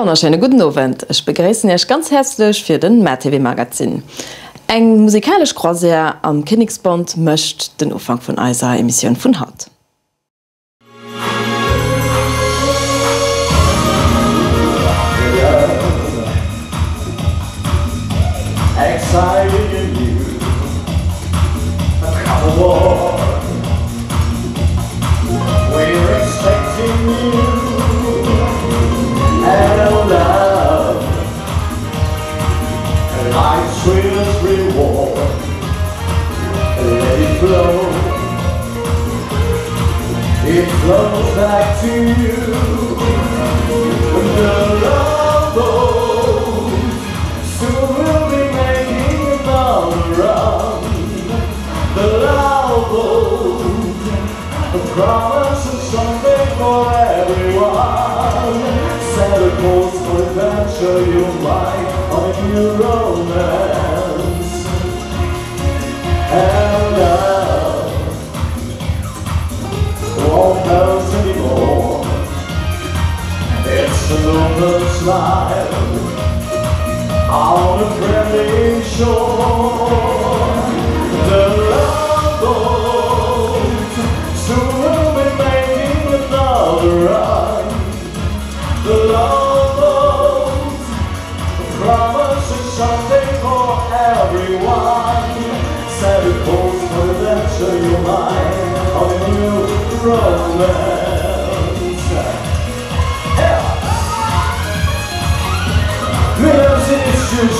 wonnerschéine gudden Owend. Ech begréissen Iech ganz häerzlech fir den MaTV Magazin. Eng musikalesch Croisière am Kinneksbond mécht den Ufank vun eiser Emissioun vun haut.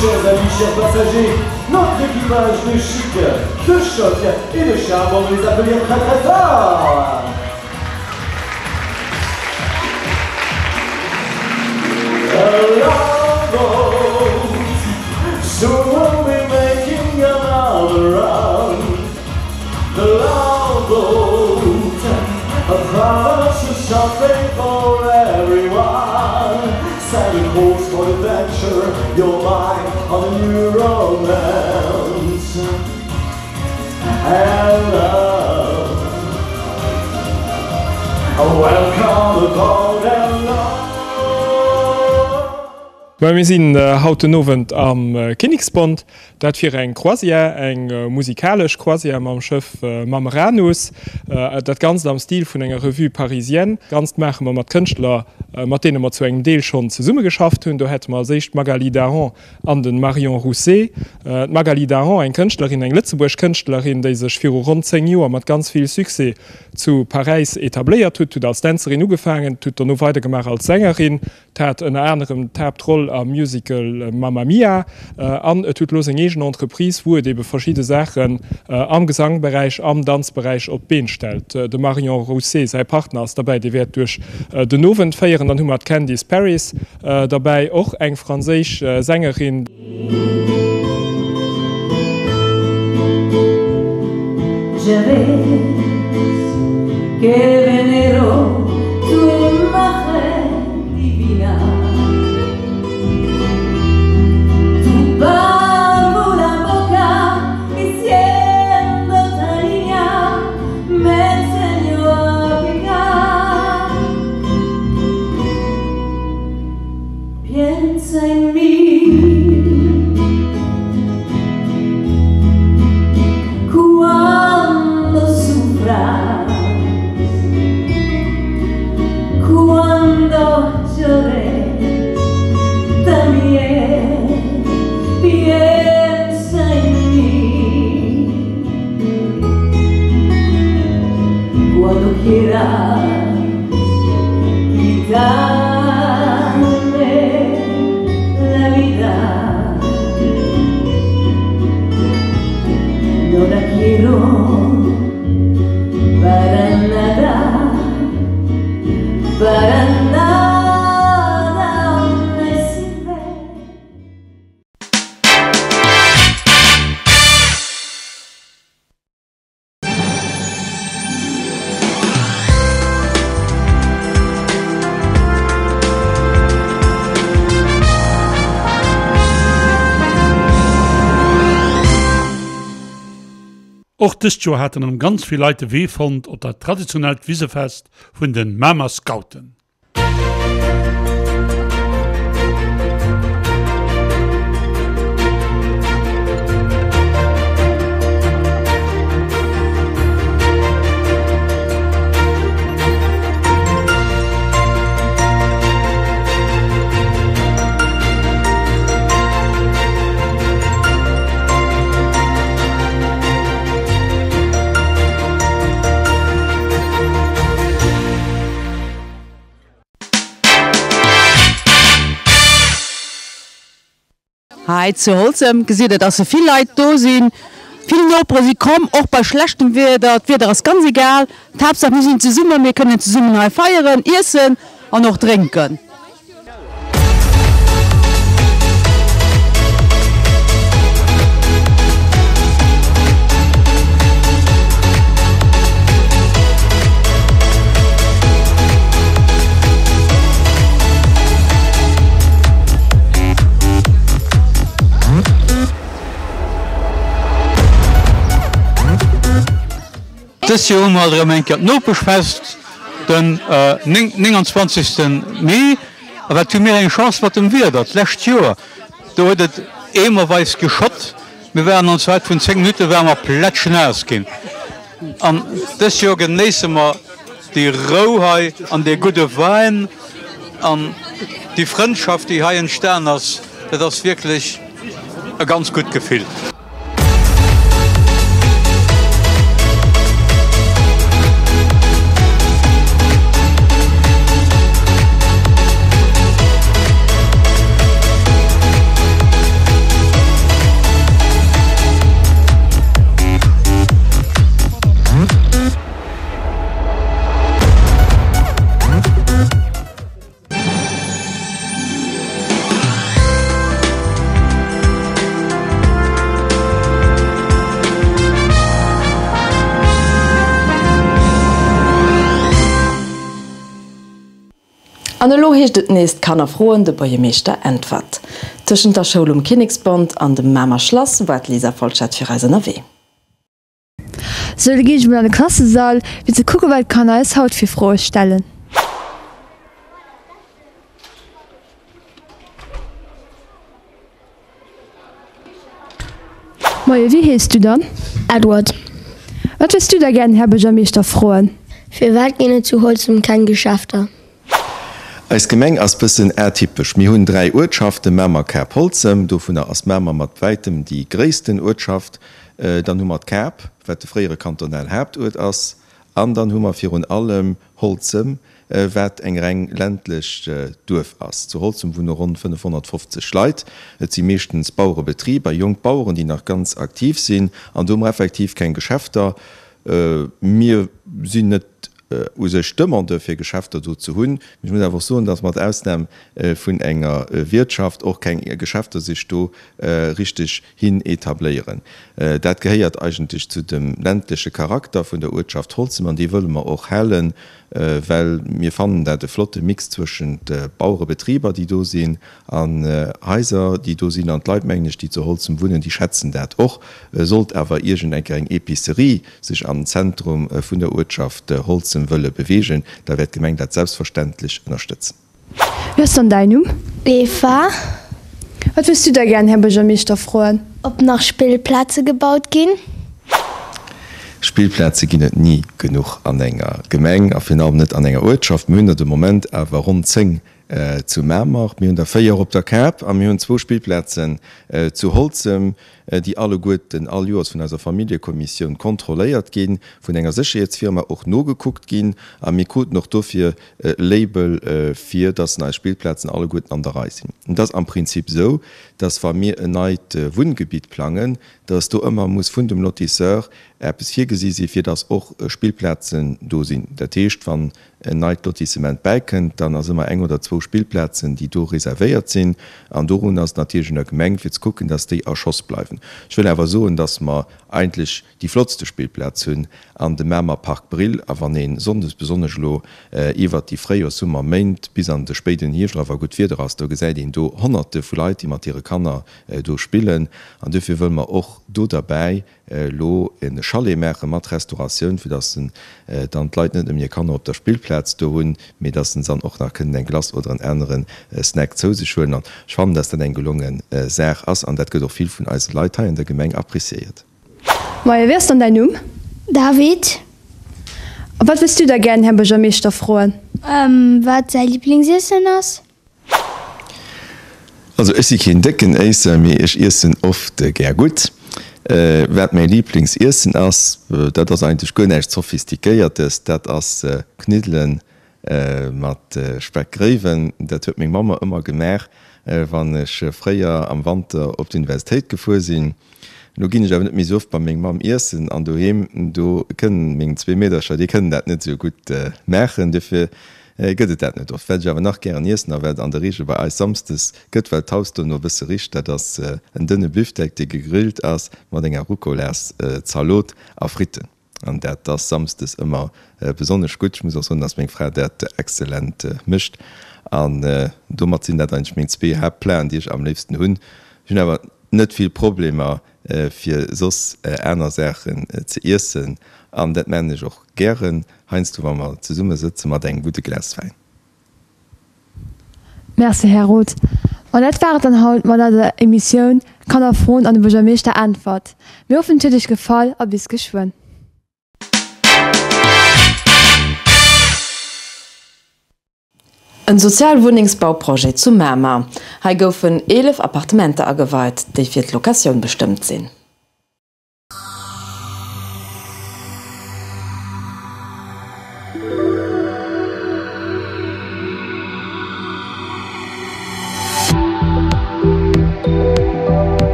Chers amis, chers passagers, notre équipage de chic, de choc et de charme, on les applaudir très très fort. Soon we'll be making another run. The love boat, a promise of something for everyone. Set a course for adventure, your mind on a new romance. And love, welcome aboard and love. Mä mir sinn haut den Owend am Kinniksbond, dat fir eng Croisière, eng musikalesch Croisière mam Schëff Mameranus. Dat Ganzt am Stil vun enger Revue parisienne. Ganzt maache mer mat Kënschtler, mat deene mer zu engem Deel schonn zesummegeschafft hunn. Do hätte mer als éischt d'Magali Dahan an de Marion Rousset. D'Magali Dahan, eng Kënschtlerin, eng Lëtzebuerg Kënschtlerin, déi sech viru ronn 10 Joer mat ganz vill Succès zu Paräis etabléiert hutt, hutt als Dänzerin ugefaangen, hutt dono weidergemaach als Sängerin. 't hat ënner anerem d'Haaptroll am Musical Mamma Mia an et huet elo seng eegen Entreprise, wou et ebe verschidde Saachen am Gesangberäich, am Danzberäich op d'Been stellt. De Marion Rousset, säi Partner, ass derbäi, dee wäert duerch den Owend féieren. Dann hu mer d'Candice Paris derbäi, och eng franséisch Sängerin. Och dëst Joer haten erëm ganz vill Leit de Wee fonnt op dat traditionellt Wisefest vun den Mamer Scouten. Hei zu Holzem gesitt der, dass vill Leit do sinn. Vill Nopere si komm, och bei schlechtem Wieder. D'Wieder ass ganz egal, d'Haaptsaach mir sinn zesummen, mir kënnen zesummen hei feieren, iessen an och drénken. Dëst Joer hu mer alt erëm eng Kéier d'Nopeschfest den 29. Mee. A wat hu mir eng Chance mat dem Wieder! D'lescht Joer, do huet et eemerweis geschott, mir waren an Zäit vun 10 Minutte ware mer plätschnaass ginn. An dës Joer genéisse mer déi Rou hei an dee gudde Wäin an déi Frëndschaft, déi hei entstan ass. Dat ass wierklech e ganz gutt Gefill. An elo heescht et nees, D'Kanner froen, de Buergermeeschter äntwert. Tëschent der Schoul um Kinneksbond an dem Mamer Schlass war d'Lisa Folschette fir eis ënnerwee. Sou, da ginn ech mol an de Klassesall, fir ze kucken, wat d'Kanner eis haut fir Froe stellen. Moie, wéi hees du dann? Edward. Wat wëlls du da gär den Här Buergermeeschter froen? Firwat ginn et zu Holzem keng Geschäfter? Eis Gemeng ass bëssen atypesch. Mir hunn 3 Uertschaften, Mamer, Kap, Holzem. Dovunner ass Mamer mat wäitem déi gréissten Uertschaft. Dann hu mer d'Kap, wat de fréiere Kantonalhaaptuert ass. An dann hu mer virun allem Holzem, wat eng reng ländlecht Duerf ass. Zu Holzem wunne ronn 550 Leit. Et si meeschtens Bauerebetriber, jonk Baueren, déi nach ganz aktiv sinn. An do hu mer effektiv keng Geschäfter. Mir sinn net u sech Demandeur, fir Geschäfter do ze hunn. Mee ech muss awer och soen, datt mat Ausnam vun enger Wiertschaft och keng Geschäfter sech do richteg hin etabléieren. Dat gehéiert eigentlech zu dem ländleche Charakter vun der Uertschaft Holzem an dee wëlle mer och halen, well mir fannen dat e flotte Mix zwëschent Bauerebetriber, déi do sinn, an Haiser, déi do sinn. An d'Leit, mengen ech, déi zu Holzem wunnen, déi schätzen dat och. Sollt awer iergend eng Kéier eng Epicerie sech am Zentrum vun der Uertschaft Holzem wëlle beweegen, da wäert d'Gemeng dat selbstverständlech ënnerstëtzen. Wéi ass dann däin Numm? Eva. Wat wëlls du da gär den Här Buergermeeschter froen? Ob nach Spillplaze gebaut ginn? Spillplaze ginn et ni genuch an enger Gemeng a virun allem net an enger Uertschaft. Mir hunn der de Moment awer ronn 10 zu Mamer, mir hunn der 4 op der Kap a mir hunn zwou Spillplazen zu Holzem. déi alleguerten all Joers vun eiser Familljekommissioun kontrolléiert ginn, vun enger Sécherheetsfirma och nogekuckt ginn a mir kruten och dofir e Label, fir dass eis Spillplazen alleguerten an der Rei sinn. Et ass am Prinzip esou, dass wa mir en neit Wunngebitt plangen, dass do ëmmer muss vun dem Lotisseur eppes virgesi si fir dass och Spillplazen do sinn. Dat heescht, wann en neit Lotissement bäikënnt, dann ass ëmmer eng oder zwou Spillplazen, déi do reservéiert sinn. An dorun ass et natierlech un der Gemeng, fir ze kucken, dass déi a Schoss bleiwen. Ech wëll awer soen, dass mer eigentlech déi flottste Spillplaz hunn an dem Mamer Park Brill. A wann ee sonndes, besonnesch elo iwwert déi Fréijoers-Summer-Méint bis an de spéiden Hierscht era wa gutt Wieder ass, do gesäit een do Honnerte vu Leit, déi mat hire Kanner do spillen. An duerfir wëlle mer och do derbäi elo e Chalet maache mat Restauratioun, fir dass dann d'Leit net nëmmen hir Kanner op der Spillplaz do hunn, mee dass se dann och nach kënnen eng Glace oder en anere Snack zou sech huelen. An ech fannen, dass dat eng gelonge Saach ass an dat gëtt och vill vun eise Leit hei an der Gemeng appréciéiert. Maja, wéi ass dann däin Numm? David. A wat wëlls du da gär den Här Buergermeeschter froen? Wat säi Liblingsiessen ass. Also ech si keen décken Éisser, mee ech iessen oft gär gutt. Wat mäi Liiblingsiessen ass, dat ass eigentlech guer näischt Sophistiquéiertes, dat ass Kniddelen mat Speckgréiwen. Dat huet meng Mamm mer ëmmer gemaach. wann ech fréier am Wanter op d'Universitéit gefuer sinn. Elo ginn ech awer net méi esou oft bei meng Mamm iessen an doheem, do kënnen meng zwee Meedercher, déi kënnen dat net esou gutt maachen, dofir gëtt et dat net oft. Wat ech awer nach gären iessen a wat an der Reegel bei eis samsdes gëtt, well d'Haus dono e bësse richt, dat ass en dënne Bifdeck, dee gegrillt ass mat enger Ruccolas-Zalot a Fritten. An dat ass samsdes ëmmer besonnesch gutt. Ech muss och soen, dass meng Fra dat exzellent mécht. An domat sinn dat eigentlech meng zwee Haaptplaten, déi ech am léifsten hunn. Ech hunn awer net vill Problemer, fir soss aner Saachen ze iessen. An dat maachen ech och gären, heiansdo wa mer zesumme sëtze mat engem gudde Glas Wäin. Merci Här Roth. An dat war et dann haut mat eiser Emissioun Kanner froen an de Buergermeeschter äntwert. Mir hoffen et huet iech gefall a bis geschwënn. En Sozialwunnengsbauprojet zu Mamer. Hei goufen 11 Appartementer ageweit, déi fir d'Locatioun bestëmmt sinn.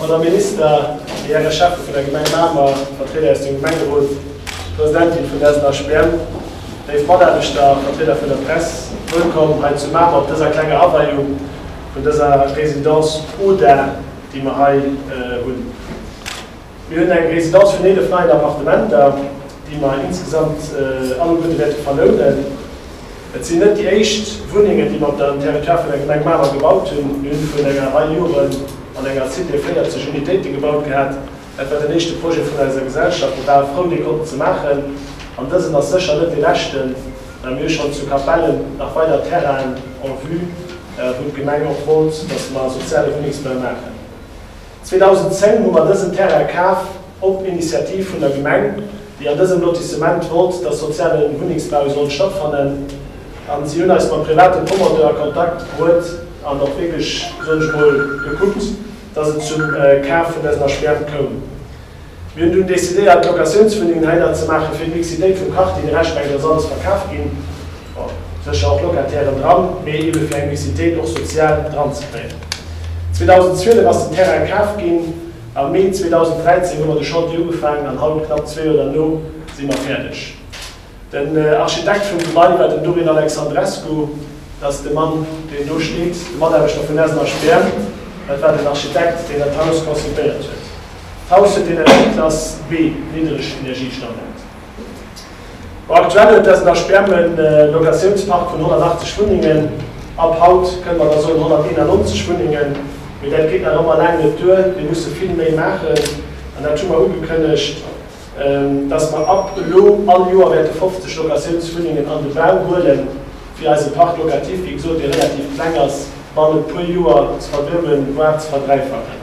Madame Minister, Dir Häre Schäffe vun der Gemeng Mamer, Vertrieder aus dem Gemengerot, Presidentin vun der SNHBM, léif Mataarbechter, Vertrieder vun der Press, wëllkomm hei zu Mamer op dëser klenger Aweiung vun dëser Résidence Oda, déi mer hei hunn. Mir hunn eng Résidence vun 11 neien Appartementer, déi mer insgesamt alleguerte wäerte verlounen. Et sinn net déi éischt Wunnengen, déi mer op dem Territoire vun der Gemeng Mamer gebaut hunn. Mir hunn virun enger Rei Joren an enger Cité 40 Unitéite gebaut gehat. Dat war den éischte Projet vun eiser Gesellschaft. Mir ware frou, dee konnten ze maachen. An dësen ass sécher net dee leschten, well mir hu schonn zu Capellen nach weider Terrainen en vue, wou d'Gemeng och wollt, datt mer soziale Wunnengsbau maachen. 2010 hu mer dësen Terrain kaf op Initiativ vun der Gemeng, déi an dësem Lotissement wollt, dass soziale Wunnengsbau sollt stattfannen. A si hunn eis mam private Promoteur a Kontakt bruet an och wierklech, soen ech mol, gekuckt, dass et zum Kaf vun dësen HBM koum. Mir hunn dunn decidéiert, Locatiounswunnengen heihinner ze maachen, fir d'Mixitéit vum Quartier, de Rescht, mengen ech, ass alles verkaf ginn, bon, sécher och Locatairen dran, mee ebe fir eng Mixitéit och sozial dranzekréien. 2012 ass den Terrain kaf ginn, am Mee 2013 hu mer de Chantier ugefaangen an haut, knapp zwee Joer derno, si mer fäerdeg. Den Architekt vum Gebai war den Dorin Alexandrescu, dat ass de Mann, deen do steet, de Mataarbechter vun SNHBM. Dat war den Architekt, deen dat Haus konzipéiert huet. D'Haus huet d'Energieklass B, Niddregenergiestandard. Bon, aktuell huet d'SNHBM e Locatiounspark vun 180 Wunnengen. Ab haut kënne mer da soen 191 Wunnengen. Mee dat geet nach ëmmer laang net duer. Mir musse vill méi maachen an dat hu mer ugekënnegt. dass mer ab elo all Joer wäerte 50 Locatiounswunnengen an de Bau huelen, fir eise Parc locatif, wéi gesot, dee relativ kleng ass, bannent e puer Joer ze verduebelen, voire ze verdräifachen,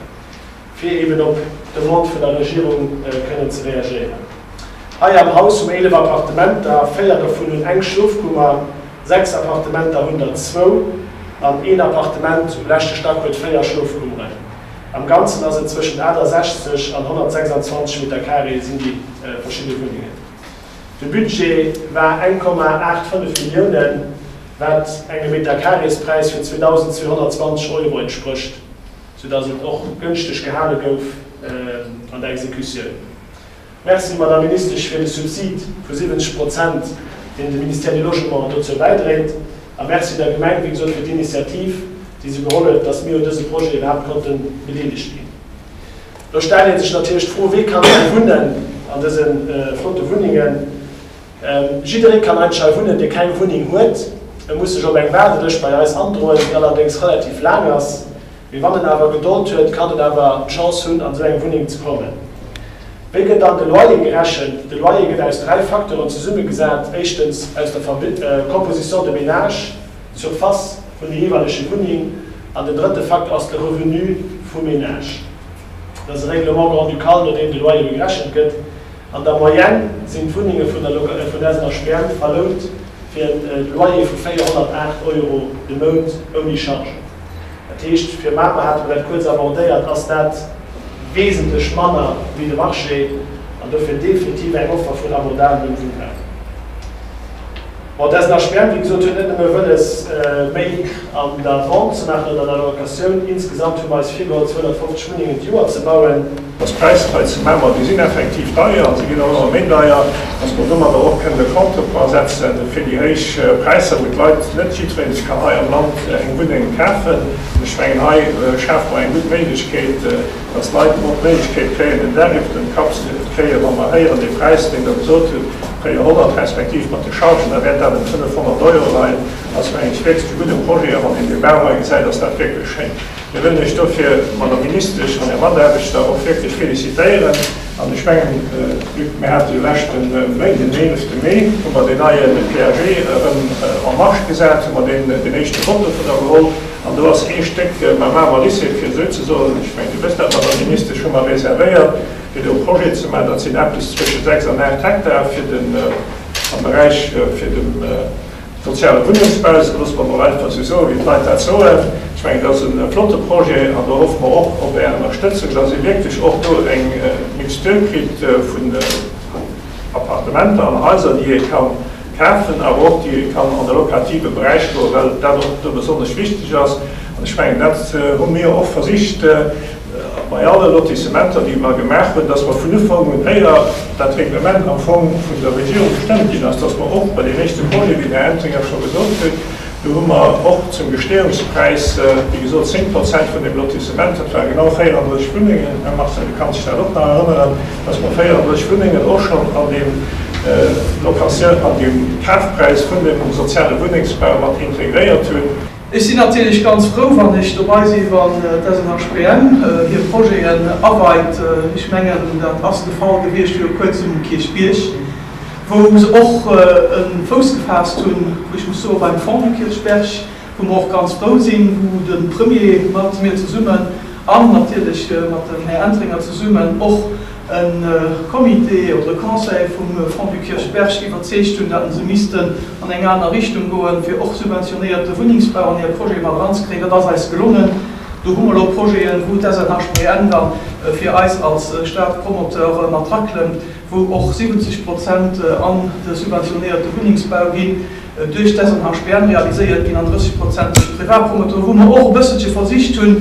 fir eeben op d'Demande vun der Regierung kënnen ze reagéieren. Hei am Haus hu mer 11 Appartementer, véier dovun hunn eng Schlofkummer, sechs Appartementer hunn der zwou an een Appartement um leschte Stack huet véier Schlofkummeren. Am Ganzen ass et zwëschent 68 an 126 Meter carré sinn déi verschidde Wunnengen. De Budget war 1,85 Milliounen, wat engem Metercarréspräis vun 2.220 Euro entsprécht, soudass et och gënschteg gehale gouf an der Exekutioun. Merci, Madame Ministesch, fir de Subsid vu 70 Prozent, deen de Ministère du Logement dozou bäidréit. A merci der Gemeng, wéi gesot, fir d'Initiativ, déi se geholl huet, dass mir un dësem Projet iwwerhaapt konnte bedeelegt ginn. Do stellt ee sech natierlech d'Fro, Wie kann hei wunnen an dëse flotte Wunnengen? Jidderee kann eigentlech hei wunnen, dee keng Wunneng huet. E muss sech op eng Waardelëscht bei eis androen, déi allerdéngs relativ laang ass. Mee wann en awer Gedold huet, kann en awer d'Chance hunn, an esou eng Wunneng ze kommen. Wéi gëtt dann de Loyer gerechent? De Loyer gëtt aus 3 Facteuren zesummegesat, éischtens aus der Composition de ménage, d'Surface vun der jeeweilege Wunneng an den drëtte Facteur ass de Revenu vum Ménage. Dat ass e Règlement grand-ducal, no deem de Loyer gerechent gëtt. An der Moyenne sinn d'Wunnenge vun der SNHBM verlount fir e Loyer vu 408 Euro de Mount ouni Chargen. Dat heescht, fir Mamer hate mer dat kuerz abordéiert, ass dat wesentlech manner wéi de Marché an dofir definitiv eng Offer vun abordabelem Wunnraum. Bon, d'SNHBM, wéi gesot, huet net nëmme wëlles, méi an der Vente ze maachen oder an der Locatioun. Insgesamt hu mer eis virgeholl, 250 Wunnengen d'Joer ze bauen. Dass d'Präisser hei zu Mamer, déi sinn effektiv deier an se ginn och ëmmer méi deier, dass mer domadder och kënnen e Contrepoids setzen fir déi héich Präisser, wou d'Leit, net jiddweree sech kann hei am Land eng Wunneng kafen. An ech mengen, hei schafe mer eng gutt Méiglechkeet, dass d'Leit och d'Méiglechkeet kréien, en Daach iwwert dem Kapp ze kréien, wa mer héieren, dee Präis, deen Der gesot hutt, 400, respektiv mat de Chargen, da wäert dat ëm 500 Euro leien, ass mengen ech wierklech e gudde Projet. A wann een dee Bau hei gesäit, ass dat wierklech schéin. Mir wëllen Iech dofir, Madame Ministesch an Är Mataarbechter, och wierklech félicitéieren. An ech mengen, Luc, mir hate jo leschte Méint, den 11 Mee, hu mer deen neie PAG erëm en marche gesat, hu mer deen, deen éischte Vote dovunner geholl. An do ass ee Stéck beim Mamer Lycée, fir esou ze soen, ech mengen, Dir wësst dat, Madame Ministesch, hu mer reservéiert, fir do e Projet ze maachen, dat sinn eppes zwësche 6 an 8 Hektar fir den, am Beräich fir de soziale Wunnengsbau, loosse mer emol einfach esou soen, wéi d'Leit dat soen. Ech mengen, dat ass e flotte Projet an do hoffe mer och op Är Ënnerstëtzung, dass ee wierklech och do eng Mixture kritt vun Appartementer an Haiser, déi ee ka kafen, awer och déi ee kann an de locative Beräich goen, well dat och do besonnesch wichteg ass. An ech mengen, dat hu mir och versicht, bei alle Lotissementer, déi mer gemaach hunn, dass mer vun Ufank un, éier dat Reglement am Fong vun der Regierung gestëmmt ginn ass, dass mer och bei deem éischte Projet, wéi den Här Entringer scho gesot huet, do hu mer och zum Gestehungspräis, wéi gesot, 10 Prozent vun deem Lotissement, dat ware genau 34 Wunnengen, Här Marcel, du kanns dech dat och nach erënneren, dass mer 34 Wunnengen och schonn an deem Location, an deem Kafpräis vun dem soziale Wunnengsbau mat integréiert hunn. Ech sinn natierlech ganz frou, wann ech dobei si wann d'SNHBM hir Projeten aweit. Ech mengen, dat ass de Fall gewiescht viru kuerzem um Kierchbierg, wou se och e Fouss gefaasst hunn, wou ech muss soen, beim Fonds du Kirchberg, wou mer och ganz frou sinn, wou de Premier mat mir zesummen an natierlech mat dem Här Entringer zesummen och e Comité oder e Conseil vum Fonds du Kirchberg iwwerzeegt hunn, datt se missten an eng aner Richtung goen, fir och subventionéierte Wunnengsbau an hir Projete mat eranzekréien. Dat ass eis gelongen. Do hu mer elo Projeten, wou d'SNHBM da fir eis als Stadpromoteur mat draklëmmt, wou och 70 Prozent an de subventionéierte Wunnengsbau ginn. duerch d'SNHBM realiséiert ginn an 30 Prozent duerch Privatpromoteure, wou mer och e bësselche versicht hunn,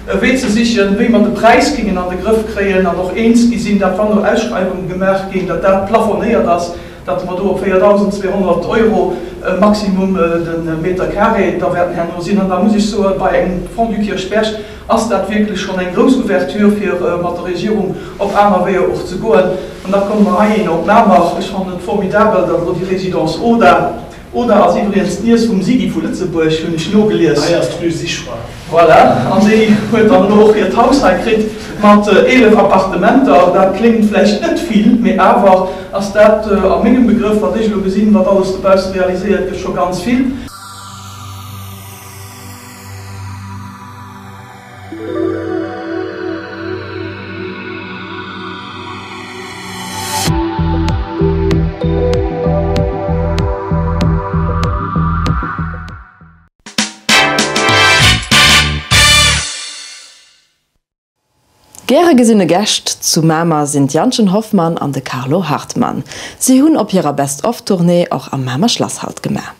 e Wee ze sichen, wéi mer de Präis géingen an de Grëff kréien an och eens gi sinn, dat wann do Ausschreiwunge gemaach ginn, datt dat plafonnéiert ass, datt mer do op 4.200 Euro maximum de Meter carré da wäerten herno sinn. An da muss ech soen, bei engem Fonds du Kirchberg ass dat wierklech schonn eng grouss Ouverture, fir mat der Regierung op aner Weeër och ze goen. An da komme mer heihinner op Mamer. Ech fannen et formidabel, datt elo déi Résidence Oda, Oda ass iwwregens d'Niess vum Sigi vu Lëtzebuerg, hunn ech nogelies. Hei ass d'Rue Sichois. Voilà, an déi huet dann elo och hiert Haus hei kritt mat 11 Appartementer. Dat kléngt vläicht net vill, mee awer ass dat a mengem Begrëff, wat ech elo gesinn, wat alles dobausse realiséiert gëtt, scho ganz vill. Gäre gesinne Gäscht zu Mamer sinn d'Jannchen Hoffmann an de Carlo Hartmann. Si hunn op hirer Best of Tournée och am Mamer Schlass Halt gemaach.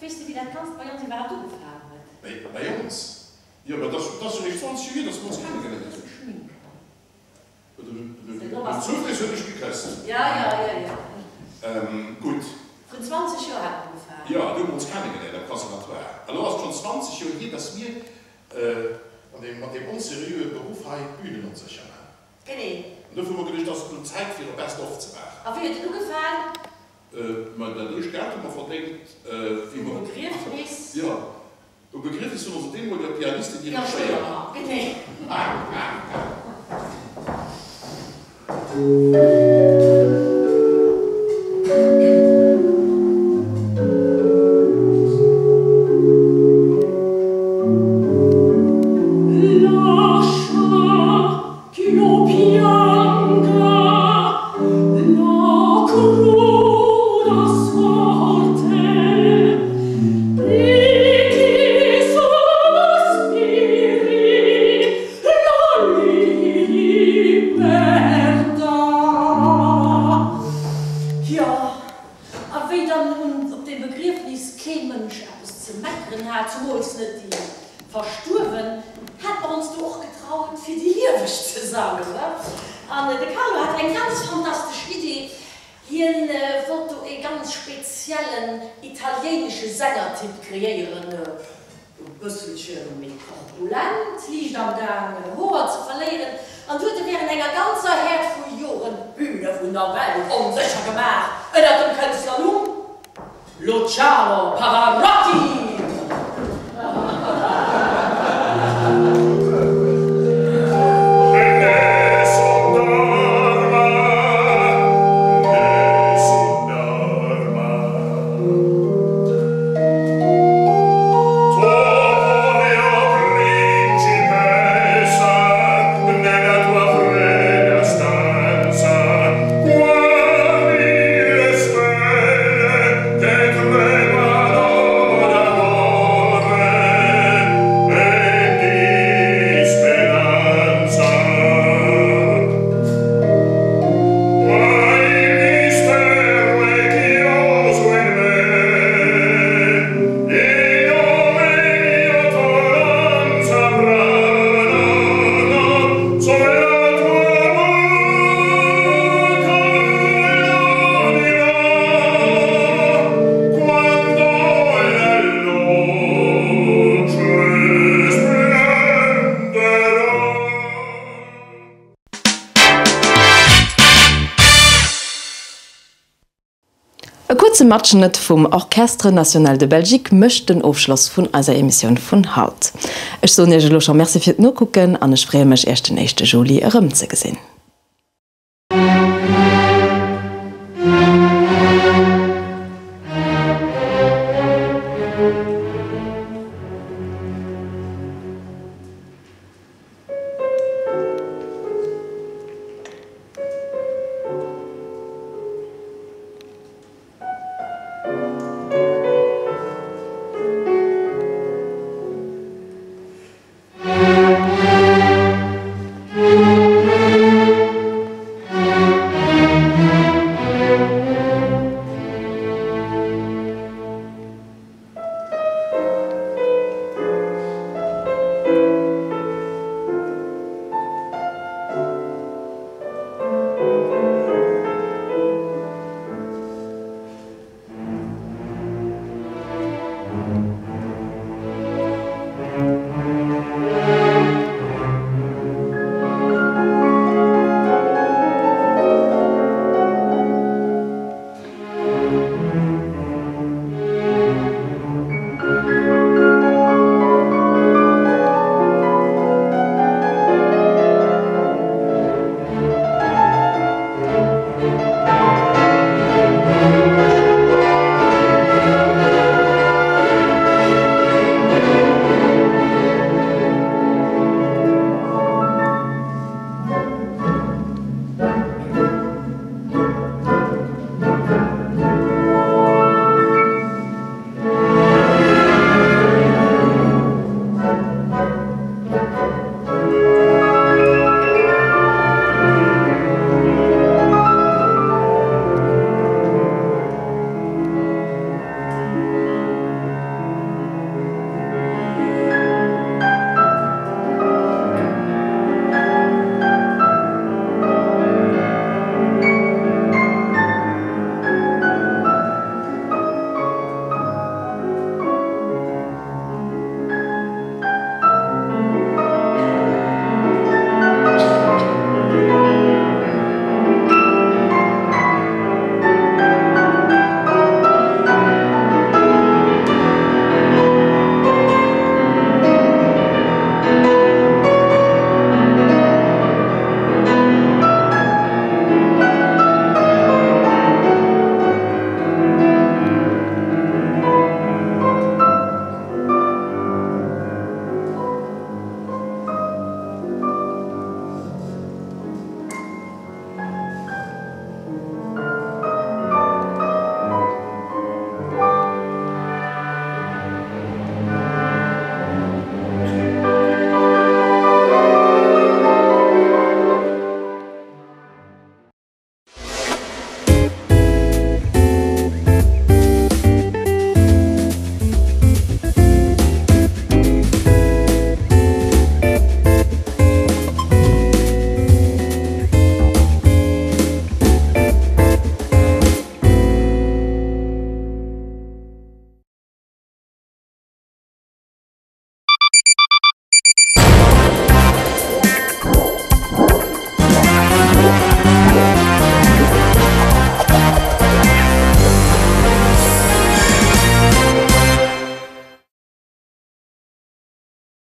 Weess de wéi dat Ganzt bei ons iwwerhaapt ugefaangen huet? Bei ons? Jo, mä dat ass jo eréischt 20 Joer hier, datt mer ons kennegeléiert hunn. Schminken. Den Zufriss huet mech gekësst. Ja, ja, ja, ja. Gutt. Vrun 20 Joer hat et ugefaangen. Jo, du hu mer ons kennegeléiert am Conservatoire. Elo ass et schonn 20 Joer hier, datt mir mat deem onseriöe Beruff hei d'Bünen onsécher maachen. Genee. An dofir hu mer geduecht, et ass elo Zäit fir e Best of ze maachen. A wéi huet et ugefaangen? Mä dat éischt Geld hu mer verdéngt, wéi mer. Um Begriefnis. Jo, um Begriefnis hunn ons op eemol der Pianistin hire Chéier. Genee. Lascia Ch'io pianga la cruda sorte e che sospiri la libertà. Jo, a wéi dann un op deem Begriefnis kee Mënsch eppes ze meckeren hat, zumools net déi Verstuerwen, hat mer ons do och getraut fir déi Lieweg ze sangen. An de Carlo hat eng ganz fantastesch Idee, hien wollt do ee ganz speziellen italiéinesche Sängertyp kreéieren, e bësselche méi korpulent, liicht am Gaang Hoer ze verléieren, an du huet e während enger ganzer Häerd vu Joren d'Bühne vun der Welt onsécher gemaach ënnert dem Kënschtlernumm Luciano Pavarotti! E kuerze Matschnëtt vum Orchestre National de Belgique mécht den Ofschloss vun eiser Emissioun vun haut. Ech soen Iech elo scho Merci fir d'Nokucken an ech freeë mech Iech den éischte Juli erëmzegesinn.